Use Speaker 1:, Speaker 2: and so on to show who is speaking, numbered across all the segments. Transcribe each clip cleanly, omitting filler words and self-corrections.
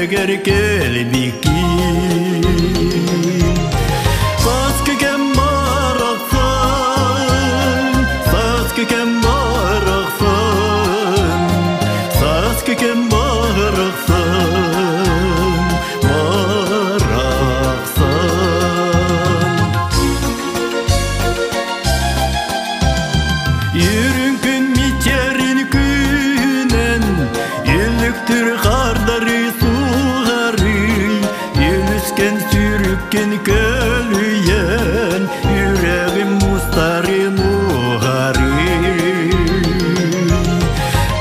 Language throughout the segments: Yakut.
Speaker 1: биэрэгэр кэлбиккин. Сааскы кэм барахсан, сааскы кэм барахсан, сааскы кэм барахсан, барахсан. Үрүҥ күн мичээрин күнэн, Үлүктүр хардары суҕарый, Үлүскэн сүрүккүн көлүйэн, Үрэҕим мустарын уһарый.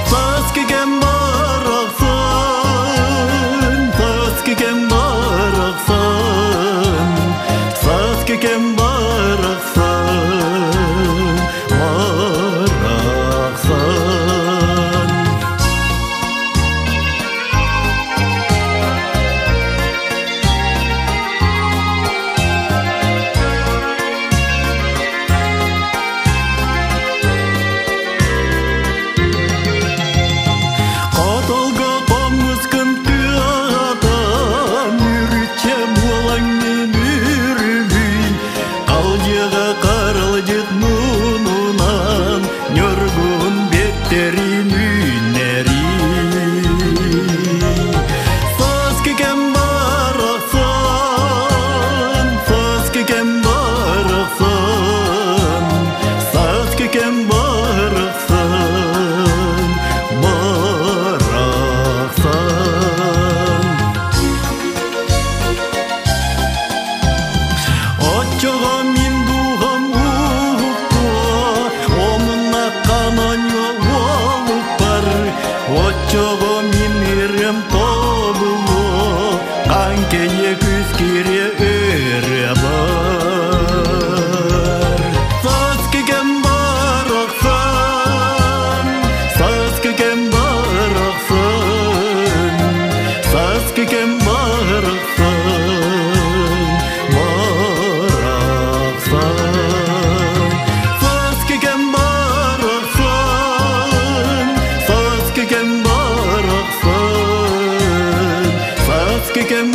Speaker 1: Сааскы кэм барахсан, сааскы кэм барахсан, сааскы кэм барахсан, барахсан. Хотолго хомускун тыатан, үрүччэ буолаҥмын үрүлүй, Қалдьыга қаралдьыт мунунан, ньургун беттерин үүннэрий. Сааскы кэм барахсан, сааскы кэм барахсан, сааскы кэм барахсан, барахсан. Оччоҕо мин дууһам уһуктуо, омуннаххан уолуппар, оччоҕо мин ырыам тобулуо, хаҥкэйэ күс кириэ ырыабар. Сааскы кэм барахсан, сааскы кэм барахсан, сааскы кэм барахсан, барахсан. Сааскы кэм барахсан, сааскы кэм барахсан, сааскы кэм